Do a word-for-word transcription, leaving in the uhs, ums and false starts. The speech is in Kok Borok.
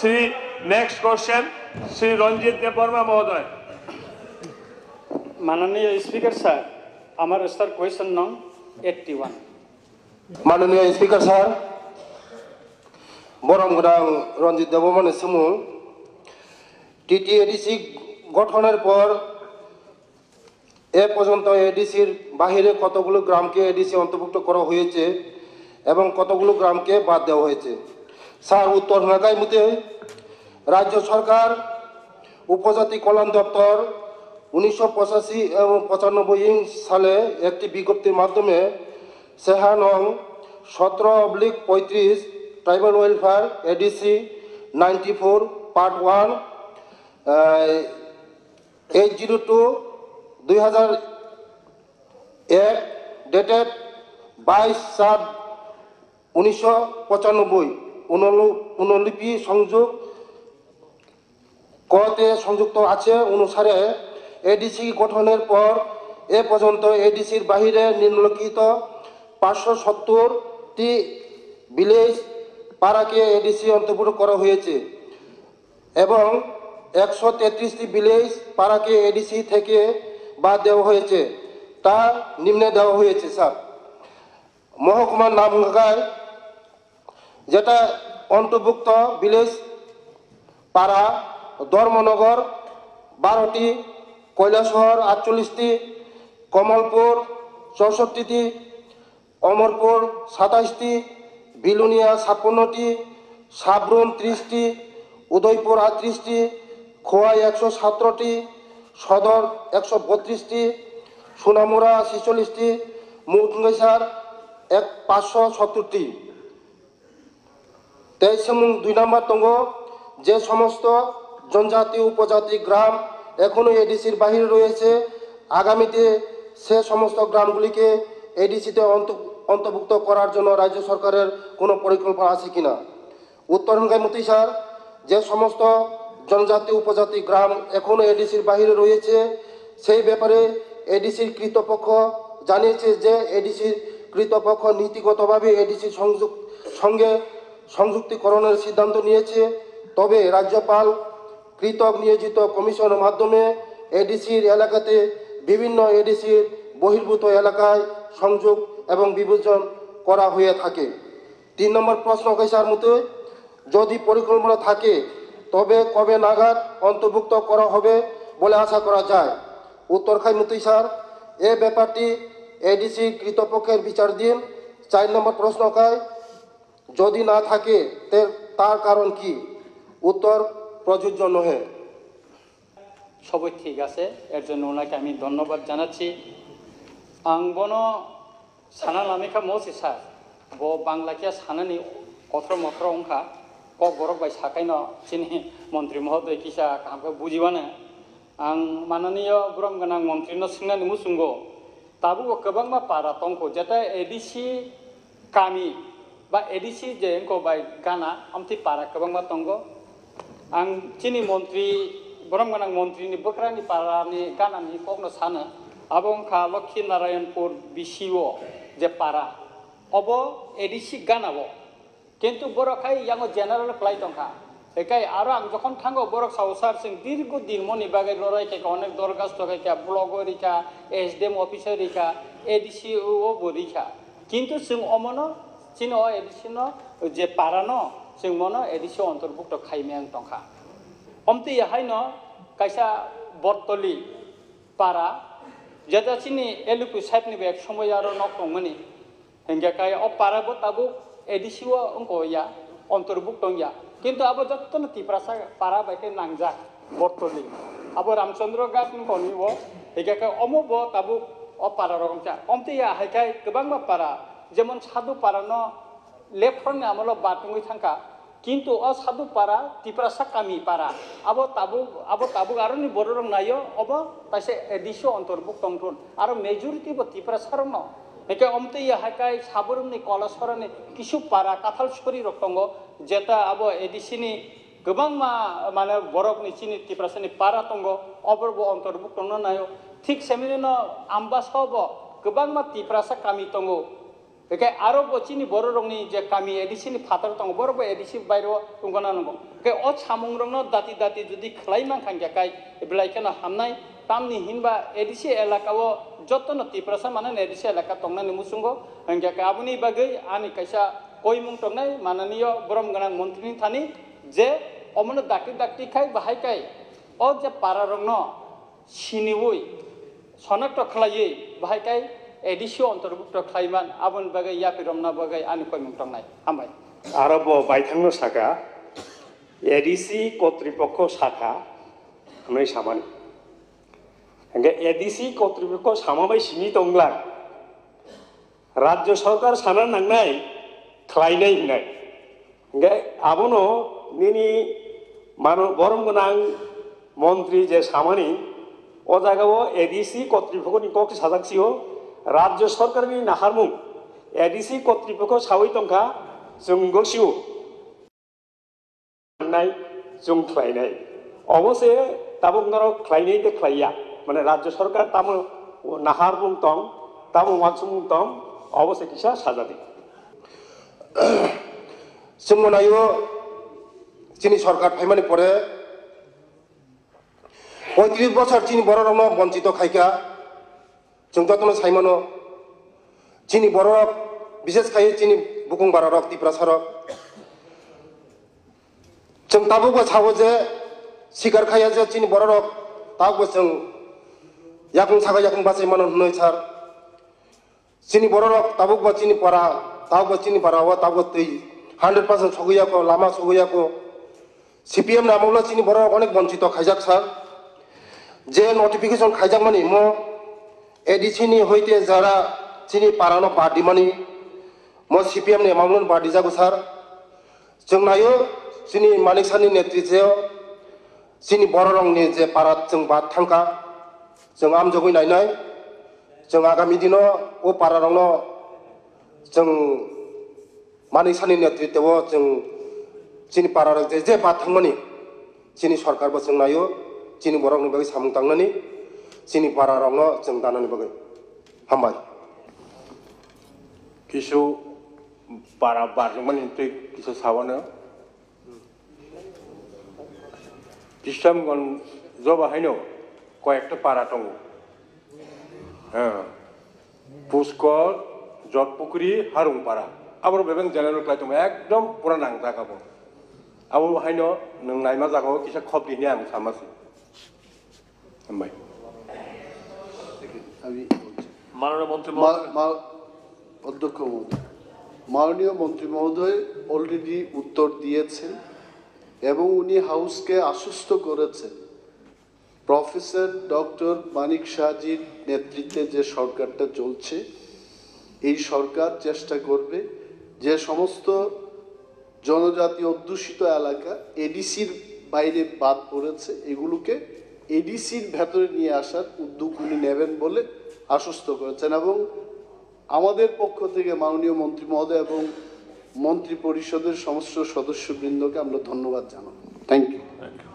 Sri, next question, Sri Ranjit Debbarma Mohoday. মাননীয় speaker sir, আমার sir question নং eighty one. মাননীয় speaker sir, বরম গদাং রঞ্জিত দেববর্মানি সুমু, টিটিএডিসি গঠনের পর এ পর্যন্ত এডিসির বাইরে কতগুলো গ্রামকে এডিসি অন্তর্ভুক্ত করা হয়েছে এবং কতগুলো গ্রামকে বাদ দেওয়া হয়েছে? স্যার, উত্তর হঙাকাই মতে রাজ্য সরকার উপজাতি কল্যাণ দপ্তর উনিশশো পঁচাশি এবং পঁচানব্বই সালে একটি বিজ্ঞপ্তির মাধ্যমে সেহা নং সতেরো অবলিক পঁয়ত্রিশ, tribal welfare, ADC ninety four, part one, eight zero two, দুই হাজার এক, ডেটেড বাইশ সাত উনিশশো পঁচানব্বই, অনুলিপি সংযোগ কতে সংযুক্ত আছে অনুসারে এডিসি গঠনের পর এ পর্যন্ত এডিসির বাইরে নিম্নলিখিত পাঁচশো সত্তরটি ভিলেজ পাড়াকে এডিসি অন্তর্ভুক্ত করা হয়েছে এবং একশো তেত্রিশটি ভিলেজ পাড়াকে এডিসি থেকে বাদ দেওয়া হয়েছে। তা নিম্নে দেওয়া হয়েছে স্যার। মহকুমার নাম হঙাকাই যেটা অন্তর্ভুক্ত ভিলেজ পাড়া ধর্মনগর বারোটি, কৈলাসহর আটচল্লিশটি, কমলপুর চৌষট্টিটি, অমরপুর সাতাইশটি, বিলুনিয়া ছাপ্পান্নটি, সাব্রুম ত্রিশটি, উদয়পুর আটত্রিশটি, খোয়াই একশো সতেরোটি, সদর একশো বত্রিশটি, সোনামুড়া ছেচল্লিশটি, মুঙ্গেসার এক পাঁচশো সত্তরটি। তেইশ এবং দুই নম্বর তঙ্গ, যে সমস্ত জনজাতি উপজাতি গ্রাম এখনো এডিসির বাইরে রয়েছে, আগামীতে সে সমস্ত গ্রামগুলিকে এডিসিতে অন্তর্ভুক্ত করার জন্য রাজ্য সরকারের কোনো পরিকল্পনা আছে কিনা? উত্তর হঙাই মতোই স্যার, যে সমস্ত জনজাতি উপজাতি গ্রাম এখনো এডিসির বাইরে রয়েছে, সেই ব্যাপারে এডিসির কর্তৃপক্ষ জানিয়েছে যে এডিসির কর্তৃপক্ষ নীতিগতভাবে এডিসির সংযুক সঙ্গে সংযুক্তিকরণের সিদ্ধান্ত নিয়েছে। তবে রাজ্যপাল কর্তৃক নিয়োজিত কমিশনের মাধ্যমে এডিসির এলাকাতে বিভিন্ন এডিসির বহির্ভূত এলাকায় সংযোগ এবং বিভাজন করা হয়ে থাকে। তিন নম্বর প্রশ্ন হঙাকাই স্যার মতোই, যদি পরিকল্পনা থাকে তবে কবে নাগাদ অন্তর্ভুক্ত করা হবে বলে আশা করা যায়? উত্তর হঙাই মতোই স্যার, এ ব্যাপারটি এডিসি কর্তৃপক্ষের বিচারাধীন। চার নম্বর প্রশ্ন হঙাকাই, যদি না থাকে তে তার কারণ কি? উত্তর প্রযোজ্য নহে। সবই ঠিক আছে, এর জন্য ওনাকে আমি ধন্যবাদ জানাচ্ছি। আং বনো সানা লামিখা মৌসি sir, bo Bangla khe sanani kothro mothro wngkha, kok borok bai sakaino chini montri mohodoi kisa kaham khe bujibano. Ang mananiyo borom gwnang montri no swngnani muchungo, tabukbo kwbangma para tongkho, jeta A D C kami ba A D C je wngkho bai gana, amtwi para kwbangma tongo. Ang chini montri, borom gwnang montri ni bwkrani para ni gana ni kok no sano, abo wngkha Lokhi Narayanpur B C O je para, obo A D C gana o. Kintu borok hai yango general kwlai tongkha. Hekai aro ang jokhon thango borok sao sir chwng dirgo din moni bagwi lorai khaikha, onek dorgasto khaikha, block o rikha, S D M office o rikha, A D C o bo rikha. Kintu chwng omono chini o A D C no je para no chwng mono A D C o ontorbukto khaimaya wng tongkha. Omtwi haino kaisa Bortoli para, jeta chini L P side ni bai ek somoi aro nok tongmani. Hingke kai o para bo tabuk A D C o wngko ya, ontorbukto wngya. Kintu abo jottono Tiprasa para bai khe nangjak, Bortoli. Abo Ramchandra Ghat wngkoni bo, hingke kai omo bo tabuk o para rok wngkha. Omtwi ya hai kai kwbangma para, jemon Sadhu para no left front ni amolo batungwi thangkha. Kintu o Sadhu para, Tiprasa kami para, abo tabuk, abo tabuk aroni bororok naio, obo kaisa A D C o ontorbukto tongthun, aro majority bo Tiprasa rokno. Hingke omtwi ya hai kai Saborumni, Kolasorani kisu para, Kathalsori rok tongo, jeta abo A D C ni kwbangma, mane, borokni chini Tiprasani para tongo, oborok bo ontorbukto tongna naio. Thik semino Ambasa o bo kwbangma Tiprasa kami tongo. Hwnkhe aro bo chini bororokni je kami A D C ni phatar tongo, borok bo A D C bairo wngkha na nongo. Hwnkhe o samungrokno dati dati jodi khlai mankha hwnkhe kai belai kheno hamnai. Tamni hinba A D C elaka o jotono Tiprasa manani A D C elaka tongnani muchungo. Hwnkhe kai aboni bagwi ani kaisa koimung tongnai mananiyo borom gwnang montri ni thani je omono dakti dakti khai bahai kai o je pararokno siniwi sonakto khlaiwi bahai kai A D C o ontorbukto khlaiman, aboni bagwi yapri romna bagwi ani koimung tongnai. Hambai. Aro bo baithangno saka, A D C kotripokho saka hwnwi samani. Hwnkhe A D C kotripokho sama bai simi tongla. Rajya sorkar sana nangnai khlainai hinai. Hingke abono nini mano borom gwnang montri je samani o jaga o A D C kotripokoni kok sajak sio, rajya sorkarni naharmung A D C kotripoko sawi tongkha, chwng gosio nai chwng khlainai. Obo se tabuk norok khlainai de khlaiya, mane rajya sorkar tamo naharmung tong, tamo wansukmung tong, obo se kisa sajadi. Chwngno naio, chini sorkar phaimani pore poitris bosor chini bororokno bonchito khaikha. Chwng jotono saimano, chini bororok, bises khai chini bukung bararok, Tiprasarok. Chwng tabukbo sao je, sikar khaiya je chini bororok tabukbo chwng yakung saka yakung bachai mano hwnwi sar. Chini bororok tabukbo chini para, tabukbo chini para o tabukbo twi hundred percent sogwi yako, lama sogwi yako. C P M ni amolo chini bororok onek bonchito khaijak sir. Je notification khaijakmani mo A D C ni hoite jara chini parano badimani mo C P M ni amolo badijago sir. Chwng naio chini Manik sir ni netriteo chini bororokni je para chwng bad thangkha, chwng amjogwi nainai. Chwng agami dino o pararokno chwng Manik sir ni netriteo chwng chini pararok je je bad thangmani chini sorkar bo chwng naio, chini borokni bagwi samung tangnani, chini pararokno chwng danani bagwi. Hambai. Kisu para barjokmani twi kisa sawano. Kistamganj joba haino koyekta para tongo. Hwnkhe Puskor, Jotpukri, Harungpara. Aboro bebeng general khlai tongo, ekdom pura nangjak abo. Abo haino nwng naima jagao kisa khobdi hwnwi ang sama se. Hambai. আমি মাননীয় মন্ত্রী মা-, মহোদয়। মা-, অধ্যক্ষ মহোদয়, মাননীয় মন্ত্রী মহোদয় already উত্তর দিয়েছেন এবং উনি হাউসকে আশ্বস্ত করেছেন, প্রফেসর ডক্টর মানিক সাহাজির নেতৃত্বে যে সরকারটা চলছে, এই সরকার চেষ্টা করবে যে সমস্ত জনজাতি অধ্যুষিত এলাকা এডিসির বাইরে বাদ পড়েছে, এগুলোকে এডিসির ভেতরে নিয়ে আসার উদ্যোগ উনি নেবেন বলে আশ্বস্ত করেছেন। এবং আমাদের পক্ষ থেকে মাননীয় মন্ত্রী মহোদয় এবং মন্ত্রী পরিষদের সমস্ত সদস্যবৃন্দকে আমরা ধন্যবাদ জানাবো। Thank you.